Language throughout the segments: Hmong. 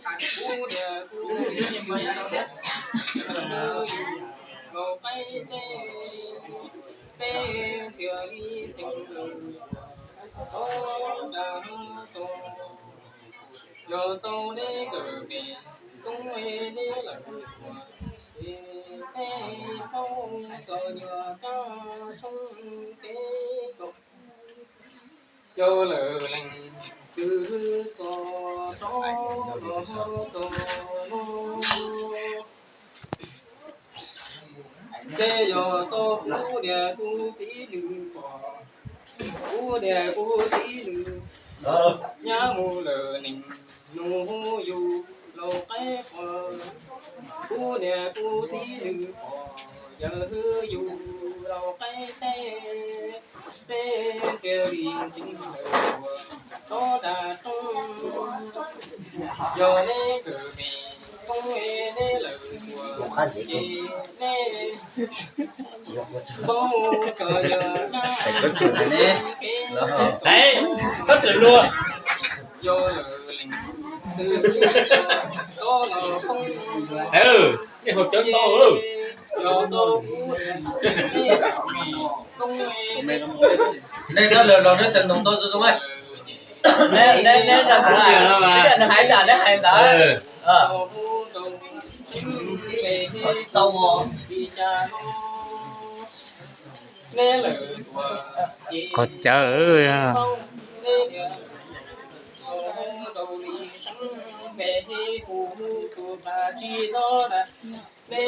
Kuv niam kuv txiv laus qaib teb, teb txias li txheej lawm, rov dag tau, yog tau neb nkawm me koob neb lawm tuaj, ces neb paub txog nyuag kab tshoob peb kaum. Yog lawm leej twg txog rov los txog no, ces yog tau kuv niam kuv txiv nws pom, kuv niam kuv txiv nws nyab mus lawm neeg nug yus laus qaib pom, kuv niam kuv txiv nws pom yawg yus laus qaib teb, teb txias li txheej lawm, rov dag tau, yog neb nkawm me koob neb lawm tuaj, ces neb paub txog nyuag kab tshoob peb kaum. Yog lawm leej twg txog rov los txog no, nej haus cawv ntau, yog tau kuv niam kuv txiv nws pom, nej sawv daws los neb teev ntoo tau zoo zoo, neb, neb, neb, neb hais ntawd, neb hais ntawd. Qhov cawv, qhov cawv thiab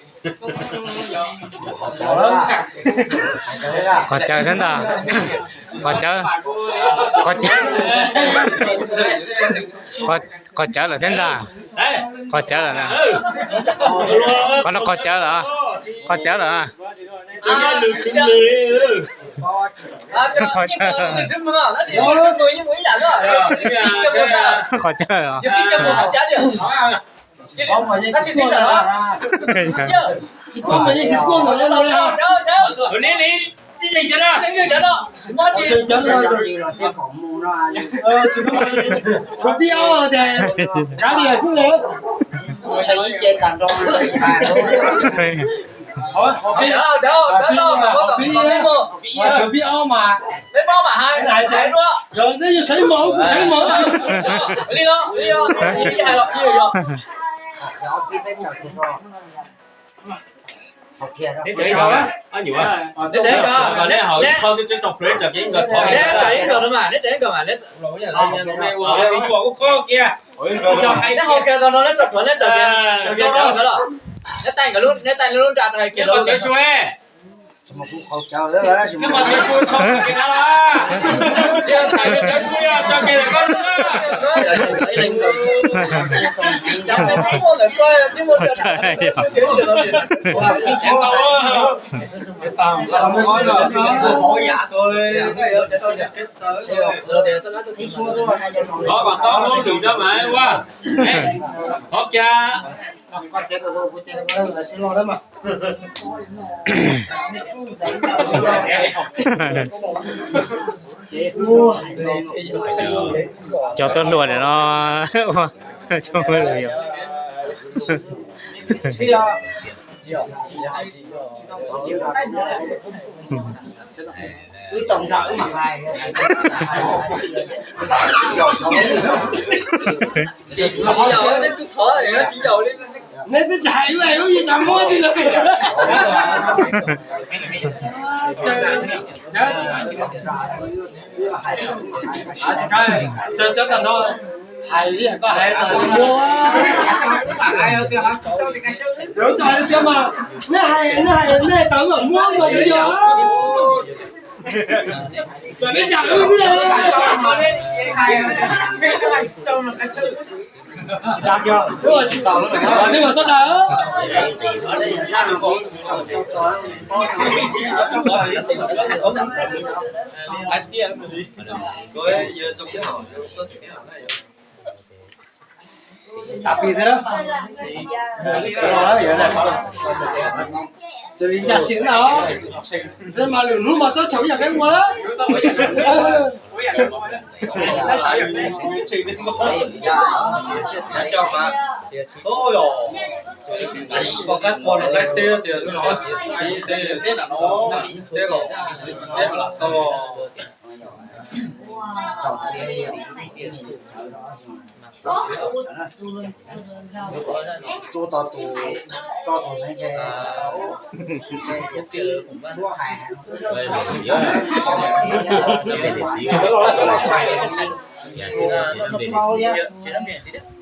ntag, qhov cawv, qhov cawv, qhov cawv lawm thiab ntag, qhov cawv lawm ntag, qhov no qhov cawv lawm, qhov cawv lawm. Qhov cawv, qhov cawv os. Tshuav pib ob ces kav liam xwb. Tshuav pib ob mas, neb yuav saib mos kuv saib mos. Neb tseem ib nkawm, neb tseem ib nkawm, neb tseem ib nkawm, neb tseem ib nkawm, neb hais kiag tau no, neb tso plhuav, neb tso kiag, tso kiag nkawd los, neb taij nkawd lub, neb taij lub nra rau hais kiag los. Thov kom tau lub lwm rau mas ua, thov kiag. Cov tuaj hluas ntawm no, ua, tso lus yom. Neb twb tsis hais ua ua yus tsis muab ti lawm. Cov tam no hais li koj hais, yog koj hais tias mas neb hais, neb hais neb tau mam muab mas yog. Cov neb yam wb xwb. Tsis dag kiag, wb tsis tau, wb mas txhob dag. Hais tias tas pis xwb na. Ces li ncaj siab na, mas lwm hnub mas txhob tshaum ib yam peb ua na. Oj, pom qab pom los qab teb tias teb, teb los teb lam tau. Tsuas tos tus, tso tus neeg tse, tau, tse, suab hais hais.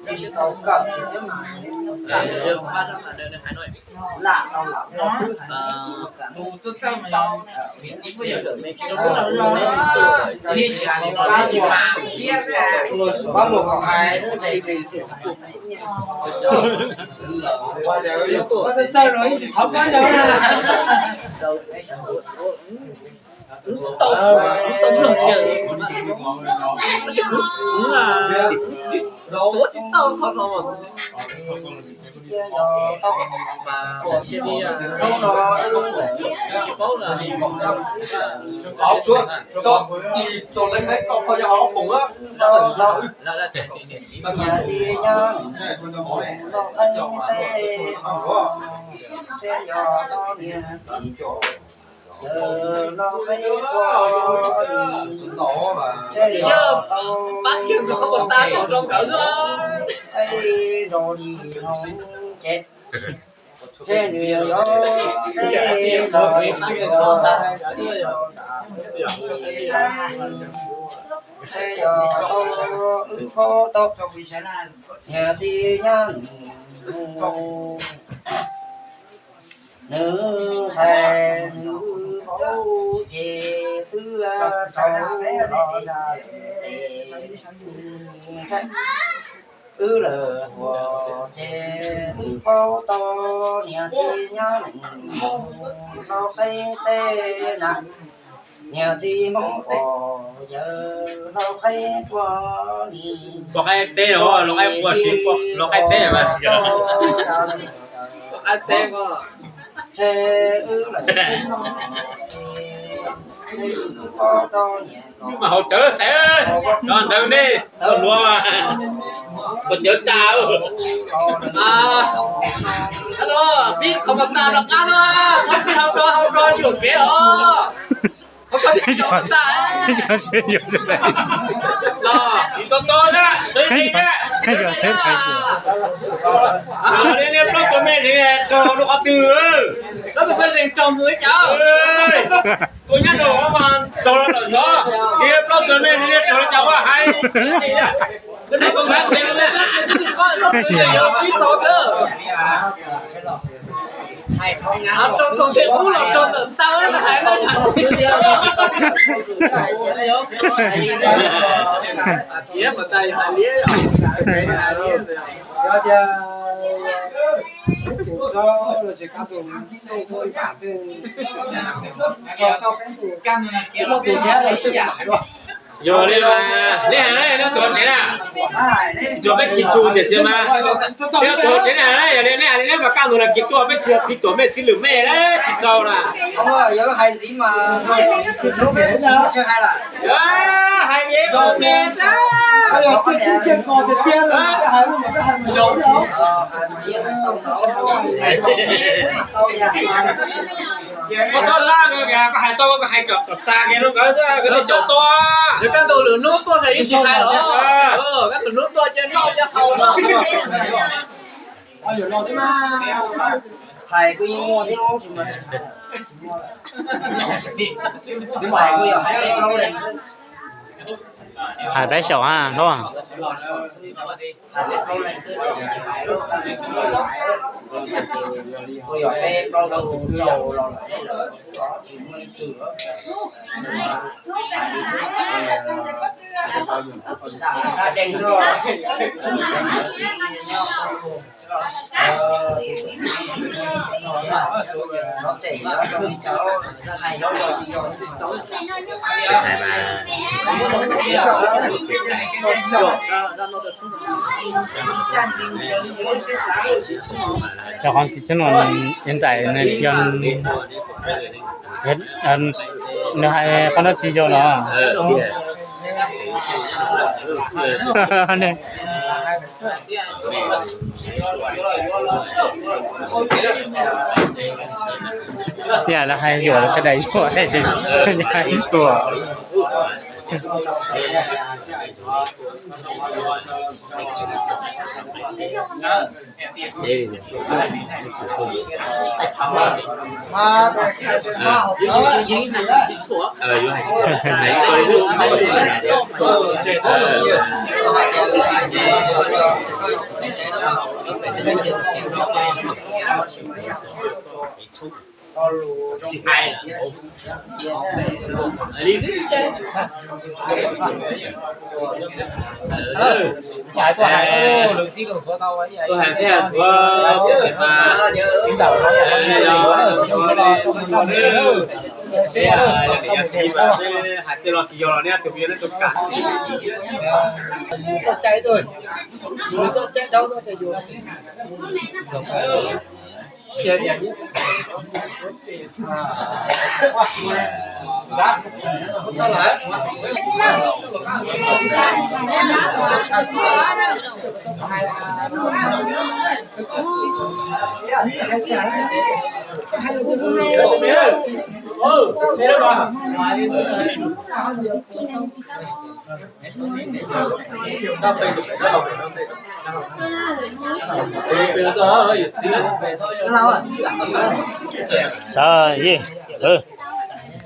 Tsis tau kawm thiab mas, lam tau lam tau xwb hais. Pab luag kom hais xwb. Tawg los ib tsis thov pab ntawd na. Wb tau, wb tau mloog kiag, tab sis kuv, kuv, kuv tsis tau qhov no. Tsis paub na. Tso, tso, tso leej meb koj qhov yog hauv poom na. Yog pab kiag nkaus ua tag kom zoo nkawd xwb. Ces nws yog tej los yog, nws yog tau wb paub tau, niag txiv nyab nws ntxhais nws paub ces twb tau los wb lawm huas ces wb paub tau niag txiv nyab nws los qheb teb na, niag txiv Hmoob pom yawg los qheb tuaj ni. Pom qheb teb los, los qheb quas si, los qheb teb mas. Qheb teb ko. Ces wb lawm, ces wb paub tau niag ko mas haus cawv xaiv no ntawd nej tau luag mas haus cawv tas. Pib qhov mas tas rov qab na, txhob pib hau rau hau rau yuam kev os. Hau rau tas. Los tsis tau tau na, txhob pib na. Niag plaub tug me ntsis raug rau qhov twg? Plaub tug me ntsis raug ntxwv cas? Tus nyab nraum mas raug lawm ntag, tsis plaub tug me ntsis raug li cas ua hais. Raug ntawm ub los raug ntawm taw na. Txiav mas tas hais liab. Yog tias sib tus rau los tsis kam tus, tus ib yam twg, tso tau peb tus, muaj tus thiab los sib yam hais dua. Yog li mas nej hais nej tuav tsev na, tsuas peb ci tsu tiam sis mas thiab tuav tsev nej hais, yog li nej hais li nej mas kaj ntug los kis tuaj, peb tsis yog txiv tuam mej txiv lwm mej na, tsis tau na. Hais ntxiv mas, hais ntxiv mas, hais ntxiv mas, koj txhob lab koj, koj hais tau koj hais kom tas kiag rau nkawd xwb, nkawd thiaj xyaum tau. Yog kaj ntug lwm hnub tuaj ces yeej tsis hais los, kaj ntug hnub tuaj ces noj ces haus los. Hais kuj yeej muaj thiab, hais kuj yog hais peb plaub leeg xwb. Hais peb xyaum a, hais peb plaub leeg xwb ces tsis hais lawm. Kuj yog peb plaub tug rau los lawm, tsis muaj ib tug. Cov qhov txiv tseeb no, nws nraim nws tsis, nws hais qhov no tsis yog los. Yam lawv hais yuam lawv sawv daws yuam, hais yuam. Tuaj hais thiaj tshuav peb sawv daws, yog li yog tsis yog los neb hais tej los tsis yog los neb tus yog neb tus kam. Sav,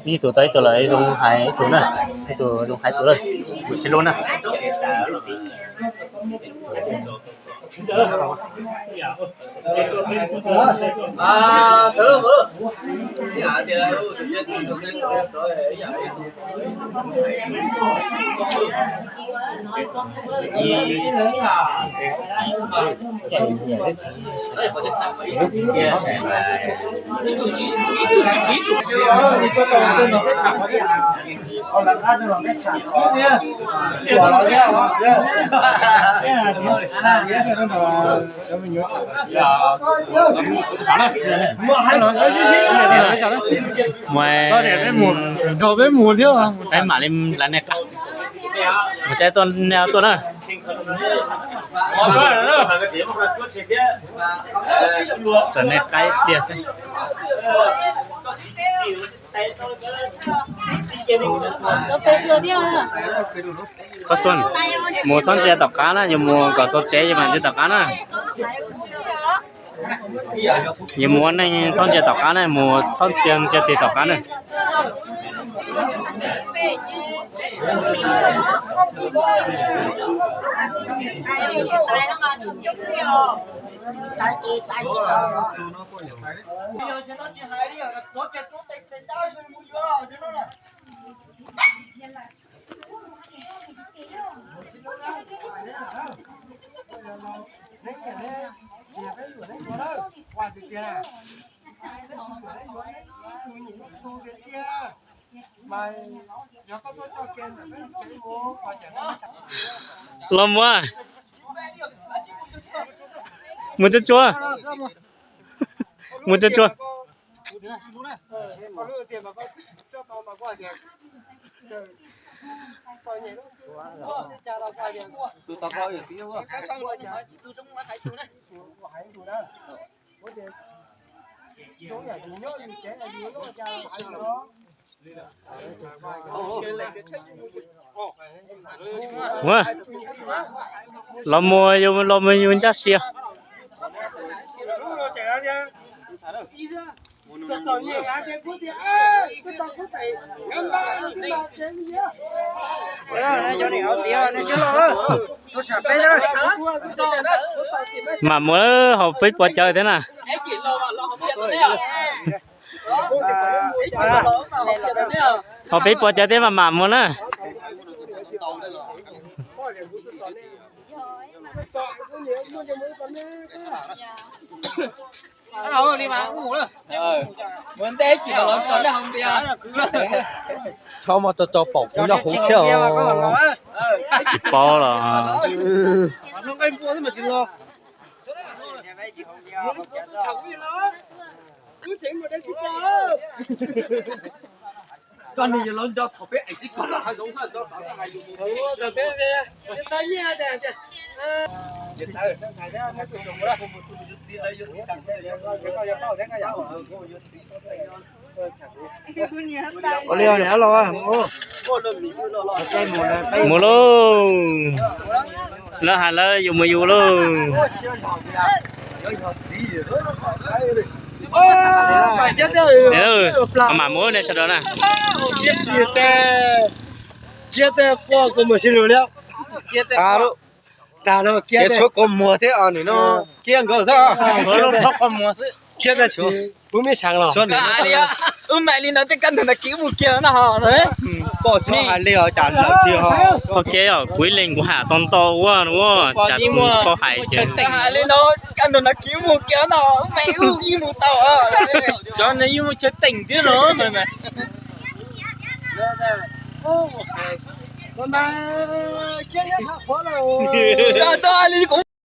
ib tug tau ib tug lawm, zoo hais ib tug na, ib tug zoo hais tus lawm, kuv sib hlub na. Mus, peb mam li lawv nej qa, mus tsa tuaj, nej tuaj na. Tsa nej qaib tiag. Pab Xuan, mus txhob ntsia tom qab na, yuav mus kom txog tsev mas ntsia tom qab na. Yuav mus ua neej txhob ntsia tom qab na, mus txhob ntsia tig tom qab na. Los mus, mus tsuag tsuag, mus tsuag tsuag. Los mus, los mus yus ncaj sia. Mam mus, haus peb puas cawv thiab na. Haus peb puas cawv thiab mam mam mus na. Tso mas tso tso pom kuv nyob hauv thiab os. Tsis paub los. Koj niag yog lawv nco thaum peb ev tib koj los hav zoov xwb. Ua li os niam los. Mus lauj. Lawv hais lawv yuav mus yus lauj. Mam mus ne sawv daws na. Kiab tej quaj kua muag sib lug li. Kiab tshuav kua muag thiab os, nim no kiab nkaus xwb. Kiab tej tshuav, kuv me sav los. Wb mam li no tej kaj ntug no kiv mus kiag no ho. Koj txhob hais li os, cas lawm tiag ho. Koj kiag os, kuv ib leeg kuv ham tau ntau ua ua cas koj hais li no, kaj ntug no kiv mus kiag no, wb mam wb yeej mus tau. Cov no yeej mus chaw teem thiab no. Koj txhob hais li kuv.